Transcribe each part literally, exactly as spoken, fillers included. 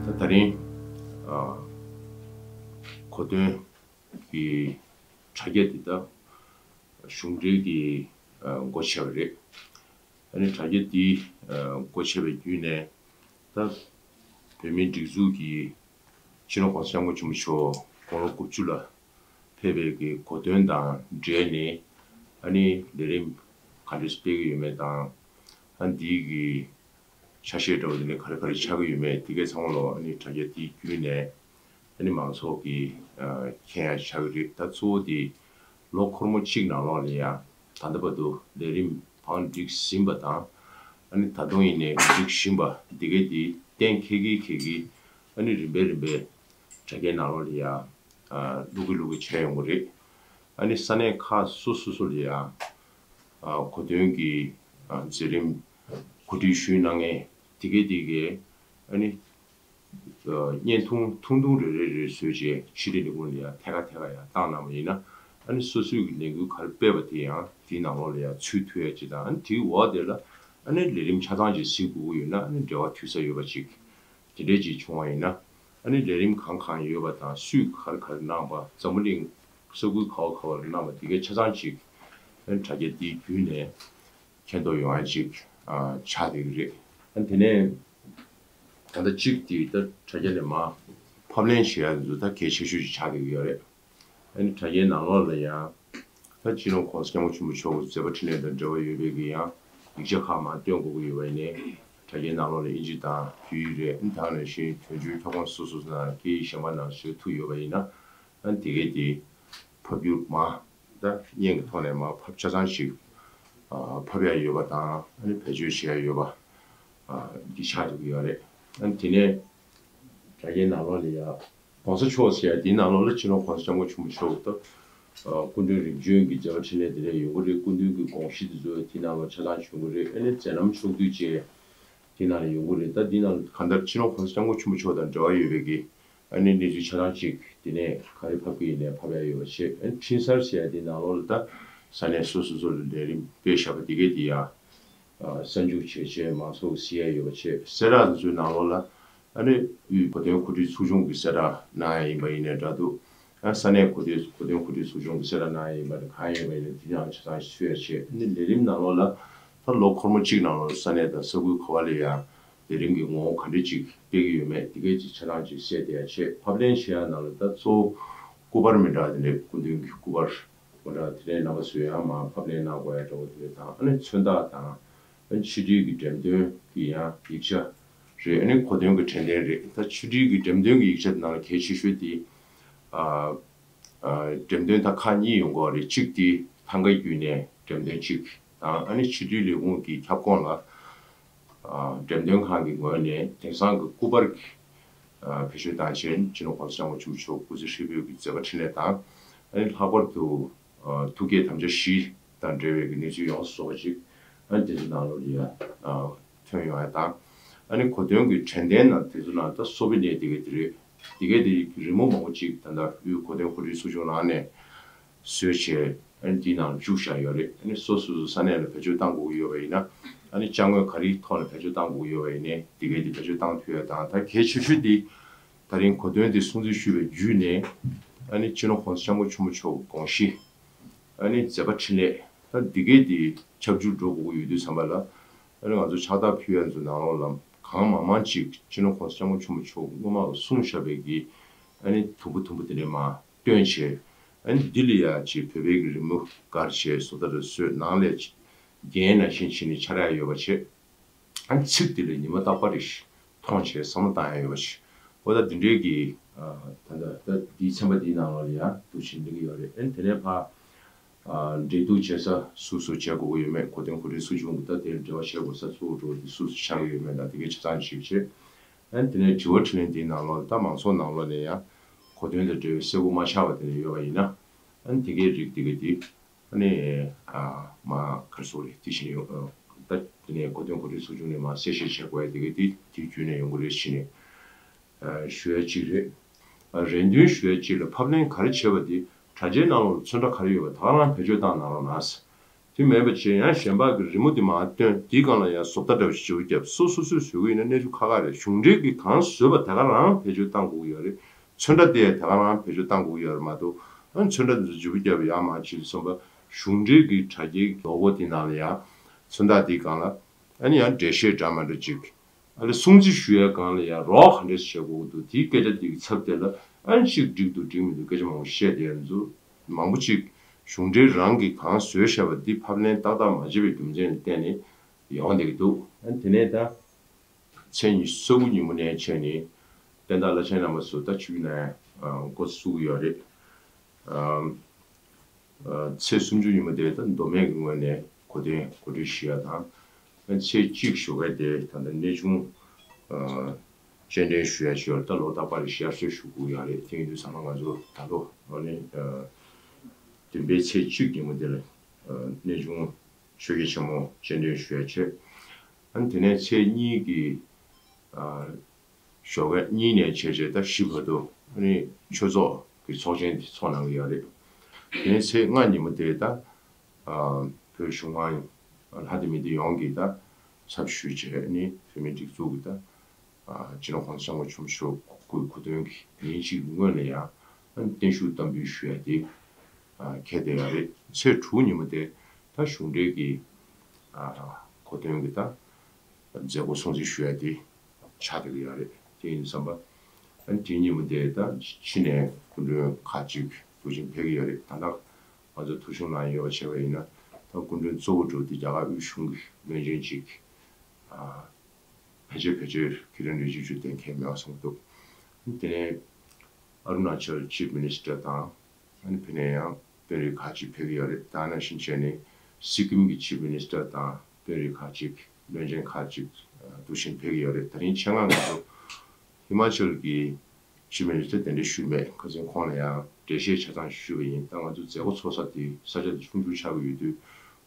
ད་ད་རིང་ཨ་གོ་སྟོན་གྱི་དྲ་རྒྱ་འདི་ད་གཞུང་འབྲེལ་གྱི་ཨ་སྒོ་ཕྱེ་བ་རེད། ཨ་ནི་དྲ་རྒྱ་འདི་ཨ་སྒོ་ཕྱེ་བའི་བརྒྱུད་ནས་ད་བོད་མིའི་སྒྲིག་འཛུགས་ཀྱི་སྤྱི་ནོར་༸གོང་ས་༸སྐྱབས་མགོན་ཆེན་པོ་མཆོག་དགུང་ལོ་དགུ་བཅུ་ལ་ཕེབས་པའི་གི་གོ་སྟོན་དང་འབྲེལ་ནས་ཨ་ནི་ལས་རིམ་ག་འདྲས་སྤེལ་གྱི་ཡོད་མེད་དང་། ཨ་འདིའི་གི་ཆ་ཤས་འདྲ་བོ་དེ་ནི་ག་རེ་ག་རེ་ཆགས་ཀྱི་ཡོད་མེད་དེ་གའི་ཚང་མ་ལོ་ཨ་ནི་དྲ་རྒྱ་དེའི་བརྒྱུད་ནས་ཨ་ནི་མང་ཚོགས་ཀྱིས་ཨ་མཁྱེན་ཡ་ཆགས་ཀྱི་རེད། ད་གཙོ་བོ་དེ་ལོ་འཁོར་མོ་གཅིག་ནང་ལོགས་ལ་ཡ་ད་ལྟ་བར་དུ་ལས་རིམ་བང་བསྒྲིགས་ཟིན་པ་དང་། ཨ་ནི་ད་དུང་ཡིན་ནའི་སྒྲིག་བཞིན་པ་དེ་གའི་དེ་གཏན་འཁེལ་གྱིན་འཁེལ་གྱིན་ཨ་ནི་རིམ་པས་རིམ་པས་དྲ་རྒྱའི་ནང་ལོགས་ལ་ཡ་ཨ་བླུག་གི་བླུག་གི་བྱས་ཡོང་གི་རེད། ཨ་ནི་ས་གནས་ཁག་སོ་སོ་སོ་ལ་ཡ་ཨ་གོ་སྟོན་གྱི་ཨ་མཛད་རིམ་གོ་སྒྲིག་ཞུས་གནང་མཁན་དེ་གའི་དེ་གའི་ཨ་ནི་ཨ་བརྙན་ཐུང་ཐུང་ཐུང་རེ་རེ་རེ་བཟོས་རྗེས་ཕྱི་དྲིལ་ལས་ཁུངས་ལ་ཡ་ཐད་ཀ་ཐད་ཀ་ཡ་བཏང་གནང་བ་ཡིན་ན། ཨ་ནི་སོ་སོའི་གི་ལས་འགུལ་ག་རེ་སྤེལ་བ་དེ་ཡང་དེའི་ནང་ལོགས་ལ་ཡ་ཚུད་ཐུབ་ཡ་ཅིག་དང་། ཨ་ནི་དེའི་འོག་དེ་ལ་ཨ་ནི་ལས་རིམ་ཆ་ཚང་ཅིག་གཟིགས་དགོས་ཀྱི་ཡོད་ན་ཨ་ནི་འབྲེལ་བ་མཐུད་ས་ཡོད་པ་ཅིག་དེ་འདྲས་ཅིག་བྱུང་བ་ཡིན་ན། ཨ་ནི་ལས་རིམ་གང་གང་ཡོད་པ་དང་སུས་ག་རེ་ག་རེ་གནང་བ། འཛམ་བུ་གླིང་ས་ཁུལ་ག་བ་ག་བར་གནང་བ་དེ་གའི་ཆ་ཚང་ཅིག་ཨ་ནི་དྲ་རྒྱ་འདིའི་བརྒྱུད་ནས་མཁྱེན་རྟོགས་ཡོང་ཡ་ཅིག་ཨ་ཆགས་བསྡད་ཀྱི་རེད། ཨ་ནི་དེ་ནས་ད་ལྟ་གཅིག་དེ་ད་དྲ་རྒྱ་ནས་མར་ཕབ་ལེན་བྱེད་ཡ་འདི་ད་གལ་ཆེ་ཤོས་ཅིག་ཆགས་བསྡད་ཀྱི་ཡོད་རེད། ཨ་ནི་དྲ་རྒྱའི་ནང་ལོགས་ལ་ཡང་ད་སྤྱི་ནོར་༸གོང་ས་༸སྐྱབས་མགོན་ཆེན་པོ་མཆོག་གི་མཛད་པ་འཕྲིན་ལས་དང་འབྲེལ་བ་ཡོད་པའི་གི་ཡང་ཡིག་ཆ་ཁག་མར་སྟོན་དགོས་ཀྱི་ཡོད་པ་ཡིན་ནའི། དྲ་རྒྱའི་ནང་ལོགས་ལ་དབྱིན་ཇི་དང་བོད་ཡིག་རེད། ཨ་ནི་ད་ག་ནང་བཞིན་དོན་གཅོད་ཁྱབ་ཁོངས་སོ་སོ་ནང་སྐད་ཡིག་གཞན་པ་ནང་བཟོས་ཐུབ་ཡོད་པ་ཡིན་ན། ཨ་ནི་དེ་གའི་དེ་ཕབ་སྒྱུར་མར་ད་བརྙན་གྱི་ཐོག་ནས་མར་ཕབ་ཆ་ཚང་ཞིག་ཨ་ཕབ་ཡ་ཡོད་པ་དང་། ཨ་ནི་བེད་སྤྱོད་བྱེད་ཡ་ཡོད་པ་ཨ་འདི་ཆགས་འགྲོ་གི་ཡོད་རེད། ཨ་ནི་དེ་ནས་དྲ་རྒྱའི་ནང་ལོགས་ལ་ཡ་༸གོང་ས་མཆོག་ཟེར་ཡ་དེའི་ནང་ལོགས་ལ་སྤྱི་ནོར་༸གོང་ས་༸སྐྱབས་མགོན་ཆེན་པོ་མཆོག་ད་ཨ་སྐུ་མདུན་རིམ་བྱོན་གྱི་མཛད་པ་འཕྲིན་ལས་དེ་འདྲ་ཡོང་གི་རེད། སྐུ་མདུན་གྱི་དགོངས་གཞི་དེ་ཚོ་དེའི་ནང་ལོགས་ཆ་ཚང་བྱུང་གི་རེད། ཨ་ནི་མཛད་རྣམ་ཕྱོགས་བསྡུས་བཅས་དེའི་ནང་ལ་ཡོང་གི་རེད། ད་འདིའི་ནང་ལ་གང་ལྟར་སྤྱི་ནོར་༸གོང་ས་༸སྐྱབས་མགོན་ཆེན་པོ་མཆོག་དང་འབྲེལ་བ་ཡོད་པའི་གི་ཨ་ནི་གནས་ཚུལ་ཆ་ཚང་གཅིག་དེ་ནས་ག་རེ་ཕབ་ཀྱི་ཡིན་ནའི་ཕབ་ཡ་ཡོད་པ་བྱས། ཨ་ནི་འཕྲིན་གསར་ཟེར་ཡ་དེའི་ནང་ལོགས་ལ་ད་ས་གནས་སོ་སོ་སོ་ལ་ལས་རིམ་སྤེལ་བཞག་པ་དེ་གས་དེ་ཡ་ཨ་གསར་འཇུག་བྱས་བྱས་མང་ཚོགས་གཟིགས་ཡ་ཡོད་པ་བྱས། གསལ་བསྒྲགས་དེ་ཚོའི་ནང་ལོགས་ལ་ཨ་ནི་དབུས་གོ་སྟོན་གོ་སྒྲིག་ཚོགས་ཆུང་གི་གསལ་བསྒྲགས་གནང་ཡ་ཡིན་པ་ཡིན་ནའི་འདྲ་འདུག་ཨ་ས་གནས་གོ་སྟོན་གོ་སྟོན་གོ་སྒྲིག་ཚོགས་ཆུང་གི་གསལ་བསྒྲགས་གནང་ཡ་ཡིན་པ་ནི་གང་ཡིན་པ་ཡིན་ནའི་དེ་ཡང་ཆ་ཚང་ཞིག་ཚུད་ཡ་བྱས། ཨ་ནི་ལས་རིམ་ནང་ལོགས་ལ་ད་ལོ་འཁོར་མོ་གཅིག་ནང་ལོགས་ས་གནས་དང་ས་ཁུལ་ག་བ་ལ་ཡ་ལས་རིམ་གྱི་ངོ་བོ་ག་འདྲ་ཅིག་སྤེལ་གྱི་ཡོད་མེད་དེ་གས་ཅིག་ཆ་ཚང་ཅིག་གསལ་བསྡད་ཡ་བྱས། ཕབ་ལེན་བྱེད་ཡ་ནང་ལ་ད་གཙོ་བོ་སྐུ་པར་མི་འདྲ་དེ་འདྲའི་སྐུ་མདུན་གྱི་སྐུ་པར་མི་འདྲ་དེ་འདྲའི་རྣམ་པ་བཟོ་ཡ་མར་ཕབ་ལེན་གནང་དགོས་ཡ་འདྲ་བོ་དེ་འདྲ་དང་། ཨ་ནི་མཚོན་རྟགས་དང་། ཨ་ནི་ཕྱི་དྲིལ་གྱི་འགྲེམས་སྟོན་གྱི་ཡང་ཡིག་ཆ་རེད། ཨ་ནི་གོ་སྟོན་གྱི་དྲན་རྟེན་རེད། ད་ཕྱི་དྲིལ་གྱི་འགྲེམས་སྟོན་གྱི་ཡིག་ཆ་དེ་ནང་ལ་གལ་ཆེ་ཤོས་དེ་ཨ། ཨ་འགྲེམས་སྟོན་ད་ཁག་གཉིས་ཡོང་གི་རེད། གཅིག་དེ་ཐང་ག་བརྒྱུད་ནས་འགྲེམས་སྟོན་གཅིག་དང་། ཨ་ནི་ཕྱི་དྲིལ་ལས་ཁུངས་ཀྱི་ཁྱབ་ཁོངས་ལ་ཨ་འགྲེམས་སྟོན་ཁང་གི་ངོས་ནས་དེང་སང་གི་སྐུ་པར་གྱི་ཨ་བེད་སྤྱོད་བཏང་བྱས་སྤྱི་ནོར་༸གོང་ས་༸སྐྱབས་མགོན་ཆེན་པོ་མཆོག་སྐུ་ཚེ་ཧྲིལ་པོའི་གི་མཛད་པ་འཕྲིན་ལས་དང་། ཨ་ནི་ལྷག་པར་དུ་ཨ་ཐུགས་བསྐྱེད་དམ་བཅའ་བཞི་དང་འབྲེལ་བའི་གི་གནས་ཚུལ་ཡོངས་སུ་རྫོགས་པ་ཅིག་ཨ་ནི་དེ་ཚོ་ནང་ལོགས་ལ་ཡ་ཨ་ཐོན་ཡོང་ཡ་དང་། ཨ་ནི་གོ་སྟོན་གྱི་དྲན་རྟེན་ནང་དེ་ཚོ་ནང་ད་སོ་པའི་གནས་དེ་ག་དེ་རེད། དེ་གས་དེ་རི་མོ་མང་པོ་ཅིག་ད་ལྟ་དབུས་གོ་སྟོན་གོ་སྒྲིག་ཚོགས་ཆུང་ནང་ནས་བཟོས་བྱས་ཨ་ནི་འདིའི་ནང་བཅུག་བཞག་ཡོད་རེད། ཨ་ནི་སོ་སོ་སོ་ས་གནས་ལ་བེད་སྤྱོད་བཏང་དགོས་ཀྱི་ཡོད་པ་ཡིན་ན། ཨ་ནི་ཅ་དངོས་ག་རེའི་ཐོག་ནས་བེད་སྤྱོད་བཏང་དགོས་ཀྱི་ཡོད་པ་ཡིན་ནའི་དེ་གས་དེ་བེད་སྤྱོད་བཏང་ཐུབ་ཡ་དང་། ད་གལ་ཆེ་ཤོས་དེ་ད་རིང་གོ་སྟོན་དེ་སྲུང་བརྩི་ཞུས་པའི་བརྒྱུད་ནས་ཨ་ནི་སྤྱི་ནོར་༸གོང་ས་༸སྐྱབས་མགོན་ཆེན་པོ་མཆོག་གི་དགོངས་གཞི། ཨ་ནི་མཛད་པ་འཕྲིན་ལས་ད་འདི་གས་དེ་ཁྱབ་འཇུག་འགྲོ་དགོས་ཀྱི་ཡོད་དུས་ཙམ་པ་ལ། ཨ་ནི་ང་ཚོ་ཕྱག་རྟགས་ཕུལ་ཡ་ཚོ་ནང་ལོགས་ལ་གང་མང་མང་ཅིག་སྤྱི་ནོར་༸གོང་ས་༸སྐྱབས་མགོན་ཆེན་པོ་མཆོག་སྔོན་མ་གསུངས་བཞག་པའི་གི་ཨ་ནི་དུམ་བུ་དུམ་བུ་དེ་འདྲས་མར་བཏོན་བྱས། ཨ་ནི་འདི་ལ་ཡ་ཅིག་བོད་པའི་གི་རི་མོ་བཀར་བྱས་བཟོ་ལྟ་རེ་བཟོས། ནང་ལ་ཅིག་རྒྱན་ནང་བཞིན་བྱས་ནས་འཕྱར་ཡ་ཡོད་པ་བྱས། ཨ་ནི་ཚིག་དེ་ལ་ཉི་མ་རྟག་པར་རེ་ཞིག་མཐོང་བྱས་བསམ་བློ་བཏང་ཡ་ཡོད་པ་ཞིག་འོ་ད་འདི་འདྲའི་གི་ཨ་ད་ལྟ་ད་འདིའི་ཚན་པ་འདིའི་ནང་ལོགས་ལ་ཡང་འདུག་བྱས་གནང་གི་ཡོད་རེད། ཨ་ནི་དེ་ནས་ཕར་ཨ་འབྲེལ་གཏུག་བྱེད་ས་སུ་སུ་བྱེད་དགོས་ཀྱི་ཡོད་མེད། གོ་སྟོན་གོ་སྒྲིག་ཚོགས་ཆུང་གི་ད་དེར་འབྲེལ་བ་བྱེད་དགོས་ས་གཙོ་བོ་འགྲོ་འདི་སུ་སུ་ཆགས་ཀྱི་ཡོད་མེད་དང་དེ་གའི་ཆ་ཚང་ཞིབ་བྱས། ཨ་ནི་དེ་ནས་དྲི་བ་དྲིས་ལན་འདིའི་ནང་ལོགས་ལ་ད་མང་ཚོགས་ནང་ལོགས་ནས་ཡང་གོ་སྟོན་དང་འབྲེལ་བའི་གསལ་པོ་མ་ཆགས་པ་དེ་འདྲ་ཡོད་པ་ཡིན་ན། ཨ་ནི་དེ་གའི་རིགས་དེ་ག་དེ། ཨ་ནི་ཨ་མ་ག་རེ་ཟེར་དགོས་རེད། དེ་བཞིན་ཡོད་ད་དེ་ནས་གོ་སྟོན་གོ་སྒྲིག་ཚོགས་ཆུང་ནས་མར་གསལ་བཤད་བྱེད་དགོས་ཡ་དེ་ག་དེ་དེ་བརྒྱུད་ནས་ཡོང་གི་རེད་ཟེར་ནས་ཨ་ཞུ་ཡ་གཅིག་རེད། ཨ་རེ་འདུན་ཞུ་ཡ་གཅིག་ལ་ཕབ་ལེན་ག་རེ་བྱས་པ་དེ་དྲ་རྒྱའི་ནང་ལོགས་ལ་ཚོན་ཁྲ་ག་རེ་ཡོད་པ་ད་ག་རང་བེད་སྤྱོད་བཏང་གནང་རོགས་གནང་། དེ་མེད་པ་བྱས་ཡང་གཞན་པ་གི་རི་མོ་དེ་མར་སྟོན། དེའི་སྒང་ལ་ཡང་བཟོ་ལྟ་འདྲ་བ་ཞིག་བརྗེ་པོ་བརྒྱབ། སོ་སོ་སོས་བཟོས་ཀྱི་ཡིན་ན་གནས་ཚུལ་ཁག་ཁག་རེད། གཞུང་འབྲེལ་གྱིས་གང་བཟོས་པ་དེ་ག་རང་བེད་སྤྱོད་བཏང་དགོས་ཀྱི་ཡོད་རེད། ཚོན་ཁྲ་དེ་ཡང་དེ་ག་རང་བེད་སྤྱོད་བཏང་དགོས་ཀྱི་ཡོད་རེད་མ་གཏོགས། ཨ་ནི་ཚོན་ཁྲ་འདི་ཚོ་བརྗེ་པོ་བརྒྱབ་ཡང་མ་བྱེད་བསམ་པ། གཞུང་འབྲེལ་གྱི་དྲ་རྒྱའི་ལོ་གོ་དེ་ནང་ལ་ཡང་ཚོན་ཁྲ་དེའི་སྒང་ལ་ཨ་ནི་ཡང་འགྲེལ་བཤད་འདྲ་མ་འདྲ་ཅིག་ཨ་ལས་སྲུང་བརྩི་ཞུ་ཡའི་སྒང་ལ་ཡང་རོགས་ག་འདྲས་བྱེད་དགོས་ཀྱི་འདུག་དེའི་སྐད་ཆ་དེ་གི་ཚབ་དེ་ལ་ཨ་ནི་གཅིག་འགྲིག་འདུག་འགྲིག་མི་འདུག་སྐད་ཆ་མང་པོ་བཤད་བསྡད་ཡོད་འདུག་མང་པོ་ཅིག་གཞུང་འབྲེལ་རང་གིས་གང་བཟོས་བཞག་པ་འདི་ཕབ་ལེན་ཏག་ཏག་མ་བྱས་པའི་རྒྱུ་མཚན་ལ་བརྟེན་ནས་ཡོང་བསྡད་ཀྱི་འདུག་ཨ་ནི་དེ་ནས་ད་ཚེས་ཉི་ཤུ་རྩ་དགུ་ཉིན་མོ་ནས་བྱས་ནས་བསྟན་བདག་བླ་ཆེན་རྣམ་པ་ཚོ་ད་ཆུ་བཞི་ནས་འགོ་བཙུགས་ཀྱི་ཡོད་རེད། ཨ་ཚེས་སུམ་ཅུ་ཉིན་མོ་དེ་ད་མདོ་སྨད་ཀྱི་ངོས་ནས་གོ་སྟོན་གོ་སྒྲིག་ཞུ་ཡ་དང་། ཚེས་གཅིག་ཞོགས་ཀས་དེ་ད་ལྟ་གནས་ཆུང་སྤྱན་འདྲེན་ཞུ་ཡ་ཞུ་ཡ་ད་ལོ་རྟག་པར་ཞལ་གསོ་ཞུ་དགོས་ཡ་རེད། དེ་ཡིན་དུས་ཚང་མ་ང་ཚོ་ད་ལོ་ཨ་ནི་བདུན་པའི་ཚེས་གཅིག་ཉིན་མོ་དེ་ལ་གནས་ཆུང་ཆོས་རྒྱལ་ཆེན་མོ་སྤྱན་འདྲེན་ཞུ་ཡ་བྱས། ཨ་ནི་དེ་ནས་ཚེས་གཉིས་ཀྱི་ཞོགས་ཀས་གཉིས་ནས་བྱས་བྱས་ད་བཞི་བར་དུ་ཨ་ནི་ཆོས་ཚོགས་ཀྱི་ཚོགས་ཆེན་དེ་ཚོགས་གནང་གི་ཡོད་རེད། དེ་ནས་ཚེས་ལྔ་ཉིན་མོ་དེ་ད་བོད་གཞུང་མང་ལྷ་སྡེ་མི་སྡེ་ཡོངས་ཀྱིས་ད་ཚབ་ཞུས་བྱས་ཨ་ནི་བོད་མིའི་སྒྲིག་འཛུགས་ཀྱི་ད་སྤྱི་ནོར་༸གོང་ས་༸སྐྱབས་མགོན་ཆེན་པོ་མཆོག་སྐུའི་གོ་སྟོན་གྱི་ཉིན་གཅིག་སྔོན་ལ་ཡང་ཨ་ནི་བརྟན་བཞུགས་བསྟར་འབུལ་ཞུ་ཡ་དེ་འཁེལ་བསྡད་ཡོད་རེད། ཚེས་དྲུག་ཉིན་མོ་དེ་ད་གཞུང་འབྲེལ་གྱི་གོ་སྟོན་གྱི་ད་མཛད་སྒོ་སྲུང་བརྩི་ཞུ་ཡ་དེ་ཆགས་བསྡད་ཀྱི་ཡོད་རེད། དེ་ཡིན་དུས་ཙམ་པ་ཨ་ནི་དེའི་ཉིན་མོ་དེ་ད་ཕྱི་ནས་སྐུ་མགྲོན་ཁག་ཅིག་འདུག་སེ་ཕེབས་ཀྱི་ཡོད་རེད། ད་ལྟ་ང་ཚོ་ཐོ་གཞུང་ནང་ཡོད་པ་བྱས་པ་ཡིན་ན་ད་སྐུ་མགྲོན་གཙོ་བོ་འདྲ་བོ་དེ་རྒྱ་གར་དབུས་གཞུང་གི་བློན་ཆེན་ཅིག་ཕལ་ཆེར་ཕལ་ཆེར་ཁེ་རིན་རིགས་གཅིག་མཇུག་གཏན་འཁེལ་མེད་པ་བཟོ་འདུག་དེ་ནས་ཨ་རུ་ན་ཅལ་ཅིབ་མི་ནི་སི་ཊར་དང་ཨ་ནི་ཕ་ནས་ཡང་དཔོན་རིགས་ཁག་ཅིག་ཕེབས་ཀྱི་ཡོད་རེད། ད་ནང་བཞིན་བྱས་ནས་སི་ཀིམ་གྱི་ཅིབ་མི་ནི་སི་ཊར་དང་དཔོན་རིགས་ཁག་ཅིག་བློན་ཆེན་ཁག་ཅིག་འདུག་སེ་ཕེབས་ཀྱི་ཡོད་རེད། ད་རིང་ཆེད་མངགས་ང་ཚོ་ཧི་མ་ཅལ་གྱི་ཅིབ་མི་ནི་སི་ཊར་གདན་འདྲེན་ཞུས་མེད། ཁ་སང་ཁོང་ལ་ཡང་འགྲེལ་བཤད་ཆ་ཚང་ཞུས་པ་ཡིན། ད་ང་ཚོ་མཛད་སྒོ་ཚོགས་ས་དེ་ས་ཆ་དེ་ཆུང་ཆུང་ཆགས་ཀྱི་ཡོད་དུས་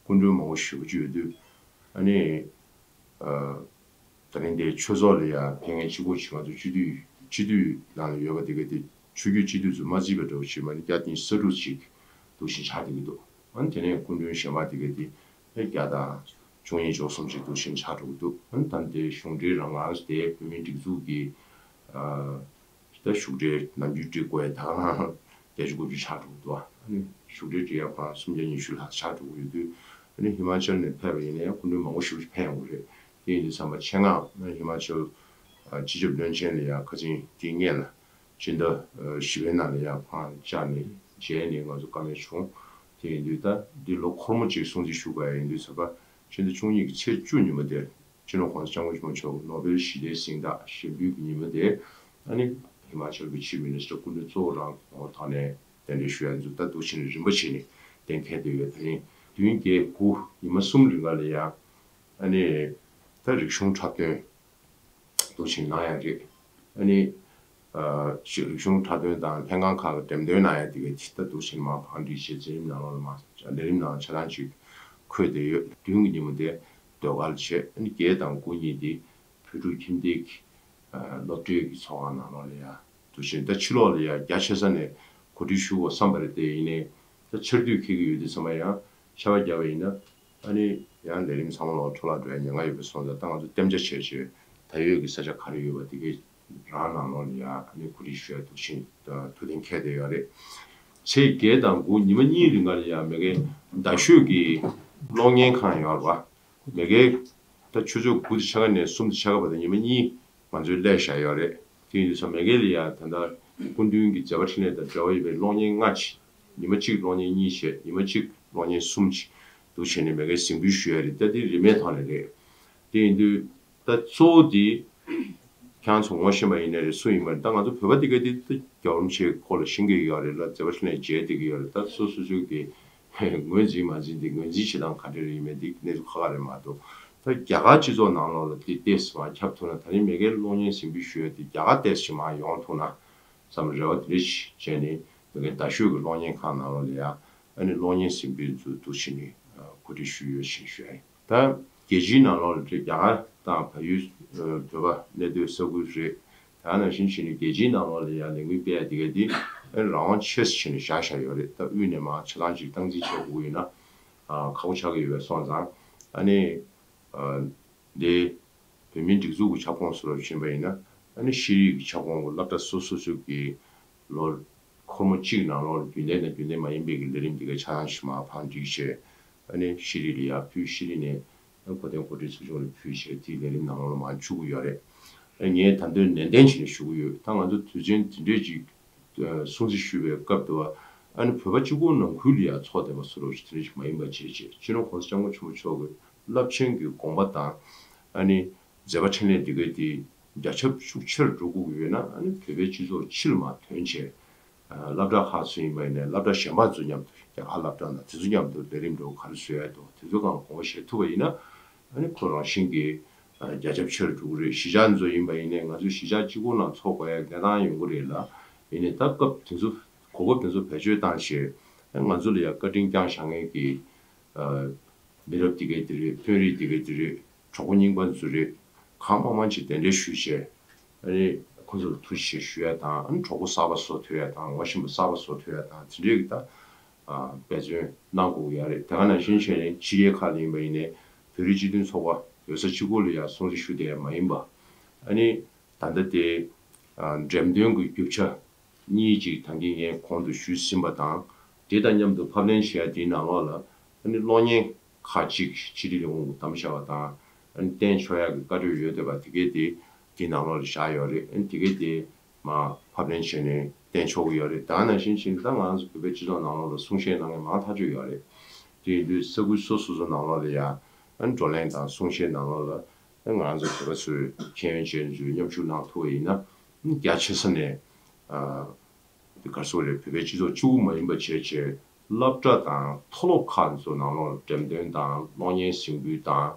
སྐུ་མགྲོན་མང་པོ་ཞེ་པོ་ཅིག་ཡོད་དུས་ཨ་ནི། ད་རིང་དེའི་ཆོས་ཚོགས་ལ་ཡང་ཕེབས་མཁན་གཅིག་པོ་ཅིག་ང་ཚོ་སྤྱི་འཐུས་སྤྱི་འཐུས་ནང་ལ་ཡོད་པ་དེ་ག་དེ་ཆོས་བརྒྱུད་སྤྱི་འཐུས་ཚོ་མ་བརྩིས་པ་འདྲ་བོ་ཞིག་མ་ནི་བརྒྱ་དང་ཉི་ཤུ་རྩ་དྲུག་ཅིག་འདུག་སེ་ཆགས་བསྡད་ཀྱི་འདུག་ཨ་ནི་དེ་ནས་སྐུ་མགྲོན་གཞན་པ་དེ་ག་དེ་ཨེ་བརྒྱ་དང་བཅུ་གཉིས་བཅུ་གསུམ་ཅིག་འདུག་སེ་ཆགས་འགྲོ་གི་འདུག་ཨ་ནི་ད་དེ་གཞུང་འབྲེལ་རང་ང་རང་ཚོ་དེ་བོད་མིའི་སྒྲིག་འཛུགས་ཀྱི་ད་བཞུགས་གྲལ་ནམ་རྒྱུན་སྒྲིག་དགོས་ཡ་ད་ག་རང་བརྒྱད་ཅུ་དགུ་བཅུ་ཆགས་འགྲོ་གི་འདུག་ཨ་ནི་བཞུགས་གྲལ་སྒྲིག་ཡ་ཁོ་རང་སུམ་བརྒྱ་ཉི་ཤུ་ལྷག་ཆགས་འགྲོ་གི་ཡོད་དུས་ཨ་ནི་ཧི་མ་ཅལ་ནས་ཕེབས་པ་ཡིན་ན་ཡང་སྐུ་མགྲོན་མང་པོ་ཞེ་པོ་ཅིག་ཕེབས་ཡོང་གི་རེད། དེ་ཡིན་དུས་ཙམ་པ་ཆེད་མངགས་ཧི་མ་ཅལ་སྤྱི་ཁྱབ་བློན་ཆེན་ལ་ཡང་ཁ་སང་དེའི་སྔོན་ལ་སྤྱི་ཟླ་བཞི་པའི་ནང་ལ་ཡང་ཁོང་བཅར་ནས་མཇལ་ནས་ང་ཚོ་བཀའ་མོལ་བྱུང་། དེ་ཡིན་དུས་ད་འདི་ལོ་འཁོར་མོ་གཅིག་སྲུང་བརྩི་ཞུ་དགོས་ཡ་ཡིན་དུས་ཙམ་པ་ཕྱི་ཟླ་བཅུ་གཉིས་ཀྱི་ཚེས་བཅུ་ཉིན་མོ་དེར་སྤྱི་ནོར་༸གོང་ས་༸སྐྱབས་མགོན་ཆེན་པོ་མཆོག་ནོ་བེལ་ཞི་བདེའི་གཟེངས་རྟགས་ཞལ་འབུལ་གྱི་ཉིན་མོ་དེ་ཨ་ནི་ཧི་མ་ཅལ་གྱི་ཆིབ་མི་ནི་སི་ཊར་སྐུ་མགྲོན་གཙོ་བོ་རང་ངོ་ཐོག་ནས་གདན་འདྲེན་ཞུ་ཡ་ཚོ་ད་འདུག་སེ་རིམ་པ་བྱས་ནས་གཏན་འཁེལ་བསྡད་ཡོད། ད་རིང་བདུན་བརྒྱད་དགུ་ཉི་མ་གསུམ་རིང་ག་ལ་ཡང་ཨ་ནི་ད་རིག་གཞུང་འཁྲབ་སྟོན་འདུག་སེ་གནང་ཡ་རེད། ཨ་ནི་ཨ་རིག་གཞུང་འཁྲབ་སྟོན་དང་ལྷན་ཁང་ཁག་གི་འགྲེམས་སྟོན་གནང་ཡ་དེ་ག་དེ་ད་འདུག་སེ་མར་བང་སྒྲིག་བྱས་མཛད་རིམ་ནང་ལོགས་ལ་མར་ལས་རིམ་ནང་ཆ་ཚང་ཅིག་འཁོད་བསྡད་ཡོད། བདུན་གྱི་ཉིན་མོ་དེ་ཟློས་གར་བྱས། ཨ་ནི་བརྒྱད་དང་དགུ་གཉིས་དེ་བོད་ཕྲུག་ཁྱིམ་སྡེ་གི་ཨ་སློབ་གྲྭའི་གི་ཚོགས་ཁང་ནང་ལོགས་ལ་ཡ་འདུག་སེ་ད་ཕྱི་ལོགས་ལ་ཡ་རྒྱ་ཆེ་ས་ནས་གོ་སྒྲིག་ཞུ་དགོས་བསམ་པ་རེད། དེ་ཡིན་ནའི་ད་ཆར་དུས་འཁེལ་གྱི་ཡོད་དུས་ཙམ་པ་ཡང་ཆར་པ་བརྒྱབ་པ་ཡིན་ན་ཨ་ནི་ཡང་ལས་རིམ་ཚང་མ་ལོག་འཕྲོ་བརླག་འགྲོ་ཡ་ཉེན་ཁ་ཡོད་པ་སོང་ཙང་ད་ང་ཚོ་གཏན་འཇགས་བྱས་བྱས་ད་ཡོད་ཀྱི་ས་ཆ་ག་རེ་ཡོད་པ་དེ་གའི་རང་ནང་ལོགས་ལ་ཡ་ཨ་ནི་གོ་སྒྲིག་ཞུ་ཡ་འདུག་སེ་ཐུགས་གཏན་འཁེལ་བསྡད་ཡོད་རེད། ཚེས་བརྒྱད་དང་དགུ་ཉི་མ་གཉིས་རིང་ག་ལ་ཡ་མ་གི་རྡ་ཤོད་ཀྱི་གློག་བརྙན་ཁང་ཡོད་རེད་པ། མ་གི་ད་ཆུ་ཚོད་དགུ་དང་ཕྱེད་ཀ་ནས་གསུམ་དང་ཕྱེད་ཀ་བར་དུ་ཉི་མ་གཉིས་ང་ཚོའི་སླེབས་བཞག་ཡོད་རེད། དེ་ཡིན་དུས་ཙམ་མ་གི་ལ་ཡ་ད་ལྟ་སྐུ་མདུན་གྱི་མཛད་པ་འཕྲིན་ལས་དང་འབྲེལ་བ་ཡོད་པའི་གློག་བརྙན་ལྔ་ཅིག་ཉི་མ་གཅིག་གློག་བརྙན་གཉིས་བྱས། ཉི་མ་གཅིག་གློག་བརྙན་གསུམ་ཅིག་འདུག་བྱས་ནས་མ་གི་གཟིགས་འབུལ་ཞུ་ཡ་རེད། ད་དེ་རིན་མེད་ཐོག་ནས་རེད། དེ་ཡིན་དུས་ད་གཙོ་བོ་དེ་ཁྱེད་རང་ཚོ་ངོ་ཤེས་པ་ཡིན་ནའི་རེད། སུ་ཡིན་པ་རེད། ད་ང་ཚོ་བོད་པ་དེ་ག་དེ་ད་རྒྱལ་བ་རིན་པོ་ཆེའི་སྐོར་ལ་ཤེས་ཀྱི་ཡོད་རེད་ལ། མཛད་པ་འཕྲིན་ལས་མཇལ་བསྡད་ཀྱི་ཡོད་རེད། ད་སོ་སོ་སོ་གི་ངོས་འཛིན་མ་འཛིན་དེ་ངོས་འཛིན་བྱེད་སྟངས་ག་འདྲ་རེད་ཡིན་མིན་དེ་གནས་ཚུལ་ཁག་ཁག་རེད་མ་གཏོགས། ད་རྒྱ་གར་སྤྱི་ཚོགས་ནང་ལོགས་ལ་དེ་ཏོག་ཙམ་མར་ཁྱབ་ཐུབ་ན། ད་རིང་མ་གིའི་གློག་བརྙན་གཟིགས་འབུལ་ཞུ་ཡ་དེ་རྒྱ་གར་ཏོག་ཙམ་མར་ཡོང་ཐུབ་ན་བསམ་རེ་བ་དེ་འདྲ་ཞིག་བྱས་ནས་མ་གི་རྡ་ཤོད་ཀྱི་གློག་བརྙན་ཁང་ནང་ལོགས་ལ་ཡ་ཨ་ནི་གློག་བརྙན་གཟིགས་འབུལ་ཚོ་འདུག་སེ་ནས་གོ་སྒྲིག་ཞུས་ཡོད་ཅེས་ཞུ་ཡ་ཡིན། ད་རྒྱལ་སྤྱིའི་ནང་ལོགས་ལ་རྒྱ་གར་དང་བལ་ཡུལ་བོད་པ་གནས་སྡོད་ས་ཁུལ་རེད། ད་ནང་བཞིན་བྱས་ནས་རྒྱལ་སྤྱིའི་ནང་ལོགས་ལ་ཡང་ལས་འགུལ་སྤེལ་ཡ་དེ་ག་དེ་ཨ་ནི་རང་དབང་ཆེ་ཙམ་བྱས་ནས་བཞག་བཞག་ཡོད་རེད། ད་དབུས་ནས་མར་ཆ་ཚང་ཅིག་སྟངས་འཛིན་བྱེད་དགོས་ཀྱི་ཡོད་ན། ཁག་པོ་ཆགས་ཀྱི་ཡོད་པ་སོང་ཙང་། ཨ་ནི་འདི་བོད་མིའི་སྒྲིག་འཛུགས་ཀྱི་ཁྱབ་ཁོངས་སུ་ལ་ཕྱིན་པ་ཡིན་ན། ཨ་ནི་ཤེས་རིག་གི་ཁྱབ་ཁོངས་ཀྱི་སློབ་གྲྭ་སོ་སོ་སོ་གི་ལོ་འཁོར་མོ་གཅིག་ནང་ལོགས་ལ་རྒྱུན་ལྡན་དང་རྒྱུན་ལྡན་མ་ཡིན་པའི་གི་ལས་རིམ་འདི་གའི་ཆ་ཚང་ཞིག་མར་ཕར་སྒྲིག་བྱས། ཨ་ནི་ཤེས་རིག་ལ་ཡར་ཕུལ། ཤེས་རིག་ནས་ཨ་གོ་དོན་གོ་སྒྲིག་ཚོགས་ཆུང་ལ་ཕུལ་བྱས། དེའི་ལས་རིམ་ནང་ལོགས་ལ་མར་འཇུག་གི་ཡོད་རེད། ཨ་ངས་ད་དུང་ནན་ཏན་བྱས་ནས་ཞུ་གི་ཡོད། ད་ང་ཚོ་དུས་ཆེན་དེ་འདྲས་ཅིག་ཨ་སྲུང་བརྩི་ཞུ་བའི་སྐབས་དུ་བ། ཨ་ནི་བོད་པ་གཅིག་པོ་ནང་ཁུལ་ལ་ཡར་ཚོགས་བསྡད་པ་བཟོ་འདྲ་ཅིག་དེ་འདྲས་ཅིག་མ་ཡིན་པ་བྱས་བྱས། སྤྱི་ནོར་༸གོང་ས་༸སྐྱབས་མགོན་ཆེན་པོ་མཆོག་གི་རླབས་ཆེན་གྱི་དགོངས་པ་དང་། ཨ་ནི་མཛད་པ་འཕྲིན་ལས་འདི་གའི་དེ་རྒྱ་ཁྱབ་ཤུགས་ཆེར་འགྲོ་དགོས་ཀྱི་ཡོད་ན། ཨ་ནི་བོད་པའི་སྤྱི་ཚོགས་ཕྱི་ལ་མར་ཐོན་བྱས། ཨ་སློབ་གྲྭ་ཁག་ཚོ་ཡིན་པ་ཡིན་ནའི་སློབ་གྲྭ་གཞན་པ་ཚོ་མཉམ་དུ། རྒྱ་གར་སློབ་གྲྭ་དང་དེ་ཚོ་མཉམ་དུ་ལས་རིམ་འདྲ་བོ་ག་རེ་བཟོ་ཡ་འདུག་དེ་ཚོའི་སྒང་ལ་དགོངས་པ་བཞེས་ཐུབ་པ་ཡིན་ན། ཨ་ནི་ཁོ་རང་བཞིན་གྱིས་ཨ་རྒྱ་ཁྱབ་ཆེ་རུ་འགྲོ་གི་རེད། གཞིས་ཆགས་ཚོ་ཡིན་པ་ཡིན་ནའི་ང་ཚོའི་གཞིས་ཆགས་གཅིག་པོ་ནང་ཚོགས་དགོས་ཡ་གནས་སྟངས་ཡོང་གི་རེད་ལ། ཡིན་ནའི་ད་སྐབས་དེ་ཚོ་གོ་སྐབས་དེ་ཚོ་བེད་སྤྱོད་བཏང་བྱས། ཨ་ང་ཚོ་ལ་ཡ་བཀའ་དྲིན་བསྐྱངས་བཞག་མཁན་གྱི་ཨ་མི་རབས་དེ་གའི་དེ་རེད། དཔོན་རིགས་དེ་གའི་དེ་རེད། གྲོགས་པོ་རྙིང་པ་ཚོ་རེད། གང་མང་མང་ཅིག་གདན་འདྲེན་ཞུས་བྱས། ཨ་ནི་ཁོ་ཚོར་ཐུགས་རྗེ་ཆེ་ཞུ་ཡ་དང་། ཨ་ནི་གྲོགས་པོ་གསར་པ་བཟོ་ཐུབ་ཡ་དང་། ངོ་ཤེས་པ་གསར་པ་བཟོ་ཐུབ་ཡ་དང་། དེ་འདྲའི་གི་ད་ཨ་འབད་བརྩོན་གནང་དགོས་ཀྱི་ཡོད་རེད། དེ་ག་ནང་བཞིན་བྱས་ནས་ཕྱི་རྒྱལ་ཁག་ལ་ཡིན་པ་ཡིན་ནའི་བོད་རིགས་སྤྱི་མཐུན་ཚོགས་པ་ཡོད་ས་གཅིག་པོ་ལ་ཡ་སྲུང་བརྩི་ཞུ་བསྡད་ཡ་མ་ཡིན་པ། ཨ་ནི་ད་ལྟ་དེ་ཨ་འགྲེམས་སྟོན་གྱི་རྒྱུ་ཆ་གཉིས་ཅིག་ད་གིན་ངས་གོང་དུ་ཞུས་ཟིན་པ་དང་། དེ་དང་མཉམ་དུ་ཕབ་ལེན་བྱས་ཡ་དེའི་ནང་ལོགས་ལ། ཨ་ནི་གློག་བརྙན་ཁག་ཅིག་ཕྱི་དྲིལ་ལས་ཁུངས་ཀྱིས་བདམས་བཞག་པ་དང་། ཨ་ནི་བསྟན་ཆོག་ཡག་གི་བཀའ་འཁྲོལ་ཡོད་བསྡད་པ་དེ་གས་དེ་དེའི་ནང་ལོགས་ལ་བཞག་ཡོད་རེད། ཨ་ནི་དེ་གས་དེ་མར་ཕབ་ལེན་བྱས་ནས་བསྟན་ཆོག་གི་ཡོད་རེད། ད་ནང་བཞིན་བྱས་ནས་ད་ང་ཚོ་བོད་པའི་སྤྱི་ཚོགས་ནང་ལོགས་ལ་གསུང་བཤད་གནང་མཁན་མང་ཐག་ཆོད་ཡོད་རེད། དེ་ཡིན་དུས་ས་ཁུལ་སོ་སོ་སོ་ནང་ལོགས་ལ་ཡ་ཨ་ནི་བགྲོ་གླེང་དང་གསུང་བཤད་ནང་ལོགས་ལ། ཨ་ནི་ང་ཚོ་བོད་པ་ཚོའི་མཁྱེན་ཡོན་ཅན་ཚོས་མཉམ་ཞུགས་གནང་ཐུབ་པ་ཡིན་ན། ཨ་ནི་རྒྱ་ཆེ་ས་ནས་ཨ། དེ་ག་རེ་ཟེར་དགོས་རེད། བོད་པའི་སྤྱི་ཚོགས་གཅིག་པུ་མ་ཡིན་པ་བྱས་བྱས། སློབ་གྲྭ་དང་མཐོ་སློབ་ཁག་ཚོ་ནང་ལོགས་འགྲེམས་སྟོན་དང་གློག་བརྙན་གཟིགས་འབུལ་དང་།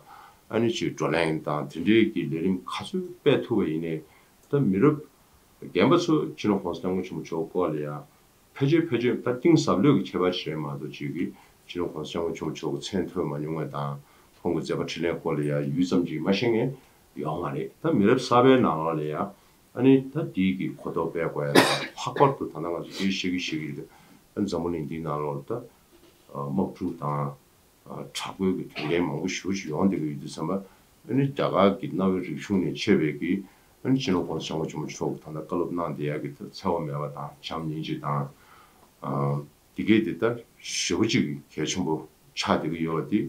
ཨ་ནི་ཅིག་བགྲོ་གླེང་དང་དེ་འདྲའི་གི་ལས་རིམ་ག་ཚོད་སྤེལ་ཐུབ་པ་ཡིན་ནའི། ད་མི་རབས་རྒན་པ་ཚོ་སྤྱི་ནོར་༸གོང་ས་༸སྐྱབས་མགོན་ཆེན་པོ་མཆོག་སྐོར་ལ་ཡང་ཕལ་ཆེར་ཕལ་ཆེར་ད་གཏིང་ཟབ་ལོས་ཀྱི་ཁྱད་པར་ཅིག་རེད་མ་གཏོགས། ཅིག་གི་སྤྱི་ནོར་༸གོང་ས་༸སྐྱབས་མགོན་ཆེན་པོ་མཆོག་གི་མཚན་ཐོས་མ་མྱོང་མཁན་དང་། ཁོང་གི་མཛད་པ་འཕྲིན་ལས་སྐོར་ལ་ཡང་ཡུད་ཙམ་ཅིག་མ་ཤེས་མཁན་ཡོད་མ་རེད། ད་མི་རབས་གསར་པའི་ནང་ལོགས་ལ་ཡང་ཨ་ནི་ད་འདི་གི་གོ་རྟོགས་སྤེལ་དགོས་ཡ་དང་། ལྷག་པར་དུ་ད་ལྟ་ང་ཚོ་འདིར་བཤད་ཀྱི་བཤད་ཀྱི་རེད། ཨ་འཛམ་བུ་གླིང་འདིའི་ནང་ལོགས་ལ་ད་དམག་འཁྲུག་དང་དྲག་པོའི་གི་དོན་རྐྱེན་མང་པོ་ཞེ་པོ་ཅིག་ཡོང་བསྡད་ཀྱི་ཡོད་དུས་ཙམ་པ། ཨ་ནི་རྒྱ་གར་གྱི་གནའ་བོའི་རིག་གཞུང་ནས་མཆེད་པའི་གི་ཨ་ནི་སྤྱི་ནོར་༸གོང་ས་༸སྐྱབས་མགོན་ཆེན་པོ་མཆོག་གིས་ད་ལྟ་བཀའ་སློབ་གནང་བསྡད་ཡ་གི་ད་འཚེ་བ་མེད་པ་དང་བྱམས་སྙིང་རྗེ་དང་། ཨ་འདི་གས་དེ་ད་ཞེ་པོ་ཅིག་གལ་ཆེན་པོ་ཆགས་བསྡད་ཀྱི་ཡོད་པ་དེ་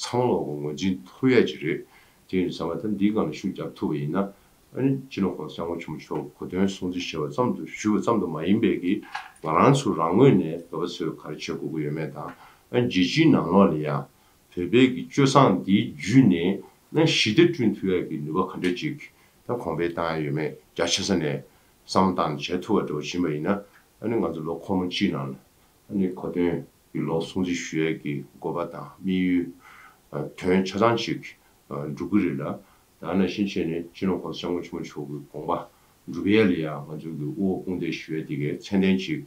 ཚང་མ་ལོག་གི་ངོས་འཛིན་ཐུབ་ཡ་ཅིག་རེད། དེ་ཡིན་དུས་ཙམ་པ་ད་འདིའི་སྒང་ལ་ཤུགས་རྒྱབ་ཐུབ་པ་ཡིན་ན། ཨ་ནི་སྤྱི་ནོར་༸གོང་ས་༸སྐྱབས་མགོན་ཆེན་པོ་མཆོག་གོ་སྟོན་སྲུང་བརྩི་ཞུ་བ་ཙམ་དུ་ཞུ་བ་ཙམ་དུ་མ་ཡིན་པའི་གི་ང་རང་ཚོ་རང་ངོས་ནས་བོད་པ་ཚོས་ག་རེ་བྱེད་དགོས་ཀྱི་ཡོད་མེད་དང་། ཨ་ནི་རྒྱལ་སྤྱིའི་ནང་ལོགས་ལ་ཡང་བོད་པའི་གི་སྤྱོད་བཟང་འདིའི་བརྒྱུད་ནས་ཨ་ནི་ཞི་བདེ་བསྐྲུན་ཐུབ་ཡ་གི་ནུས་པ་ག་འདྲ་ཅིག་ད་གོང་འཕེལ་བཏང་ཡ་ཡོད་མེད་རྒྱ་ཆེ་ས་ནས་བསམ་བློ་བཏང་ནས་བྱེད་ཐུབ་པ་འདྲ་བོ་ཡིན་པ་ཡིན་ན། ཨ་ནི་ང་ཚོ་ལོ་འཁོར་མོ་གཅིག་ནང་ལ་ཨ་ནི་གོ་སྟོན་གྱི་ལོ་སྲུང་བརྩི་ཞུ་ཡས་ཀྱི་དགོས་པ་དང་དམིགས་ཡུལ་ཨ་དོན་ཆ་ཚང་ཅིག་ཨ་འགྲུབ་ཀྱི་རེད་ལ། ད་ནང་བཞིན་བྱས་ནས་སྤྱི་ནོར་༸གོང་ས་༸སྐྱབས་མགོན་ཆེན་པོ་མཆོག་གི་དགོངས་པ་འགྲུབ་ཡས་ལ་ཡང་ང་ཚོ་གི་དབུ་འོག་དཔུང་འདེགས་ཞུ་ཡས་དེ་གའི་ཚད་ལྡན་ཅིག་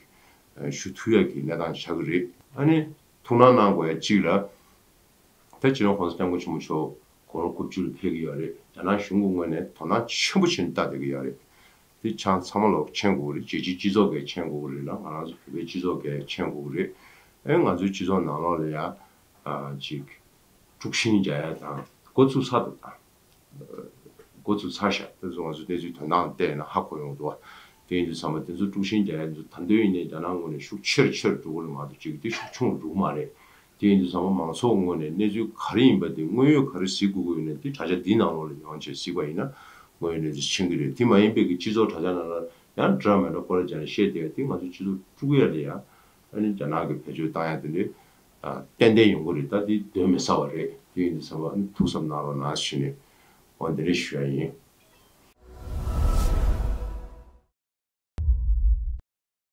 ཨ་ཞུ་ཐུབ་ཡས་ཀྱི་གནས་སྟངས་ཆགས་ཀྱི་རེད། ཨ་ནི་ཐུགས་སྣང་གནང་དགོས་ཡ་གཅིག་ལ། ད་སྤྱི་ནོར་༸གོང་ས་༸སྐྱབས་མགོན་ཆེན་པོ་མཆོག་དགུང་ལོ་དགུ་བཅུ་ལ་ཕེབས་ཀྱི་ཡོད་རེད། རྒྱ་ནག་གཞུང་གི་ངོས་ནས་དོ་སྣང་ཆེན་པོ་བྱས་ནས་ལྟ་བསྡད་ཀྱི་ཡོད་རེད། དེ་ཆ་ཚང་མ་ལོག་མཁྱེན་དགོས་ཀྱི་རེད། རྒྱལ་སྤྱིའི་སྤྱི་ཚོགས་ཀྱིས་མཁྱེན་དགོས་ཀྱི་རེད་ལ། ང་རང་ཚོ་བོད་པའི་སྤྱི་ཚོགས་ཀྱིས་མཁྱེན་དགོས་ཀྱི་རེད། ཨེ་ང་ཚོའི་སྤྱི་ཚོགས་ནང་ལོགས་ལ་ཡ་ཨ་ཅིག་དཀྲུག་ཤིང་རྒྱག་ཡ་དང་འགོ་བཙུགས་ཚར་འདུག་ད། འགོ་ཚུགས་ཚར་ཤག་དེ་ཚོ་ང་ཚོ་གནས་ཚུལ་དོན་དག་བལྟས་ན་ཧ་གོ་ཡོང་འདུག་བ། དེ་ཡིན་དུས་ཙམ་པ་དེ་ཚོ་དཀྲུག་ཤིང་རྒྱག་ཡ་དེ་ཚོ་ད་དུང་ཡིན་ནའི་རྒྱ་ནག་ངོས་ནས་ཤུགས་ཆེར་ཆེར་འགྲོ་གི་རེད་མ་གཏོགས་ཅིག་དེ་ཤུགས་ཆུང་རུ་འགྲོ་གི་མ་རེད། དེ་ཡིན་དུས་ཙམ་པ་མང་ཚོགས་ངོས་ནས་གནས་ཚུལ་ག་རེ་ཡིན་པ་དེ་དངོས་ཡོད་ག་རེ་གཟིགས་དགོས་ཀྱི་ཡོད་ན་དེ་དྲ་རྒྱ་འདིའི་ནང་ལོགས་ལ་ཡོང་བྱས་གཟིགས་པ་ཡིན་ན་དངོས་ཡོད་གནས་ཚུལ་མཁྱེན་གྱི་རེད། དེ་མ་ཡིན་པའི་གི་སྤྱི་ཚོགས་དྲ་རྒྱ་ནང་ལ་ཡང་འདྲ་མི་འདྲ་སྐོར་ར་རྒྱག་ནས་བཤད་བསྡད་ཡ་དེ་ང་ཚོ་སྤྱི་ཚོགས་དཀྲུག་ཡ་ལ་ཡ་ཨ་ནི་རྒྱ་ནག་གིས་བེད་སྤྱོད་བཏང་ཡ་དེ་འདྲས་ཨ་ཏན་ཏན་ཡོང་གི་རེད། ད་དེ་གདོན་མི་ཟ་བ་རེད། དེ་ཡིན་དུས་ཙམ་པ་ཨ་ནི་ཐུགས་བསམ་གནང་རོགས་གནང་ཞུས་ནས་འོ་འདི་འདྲས་ཞུ་ཡ་ཡིན།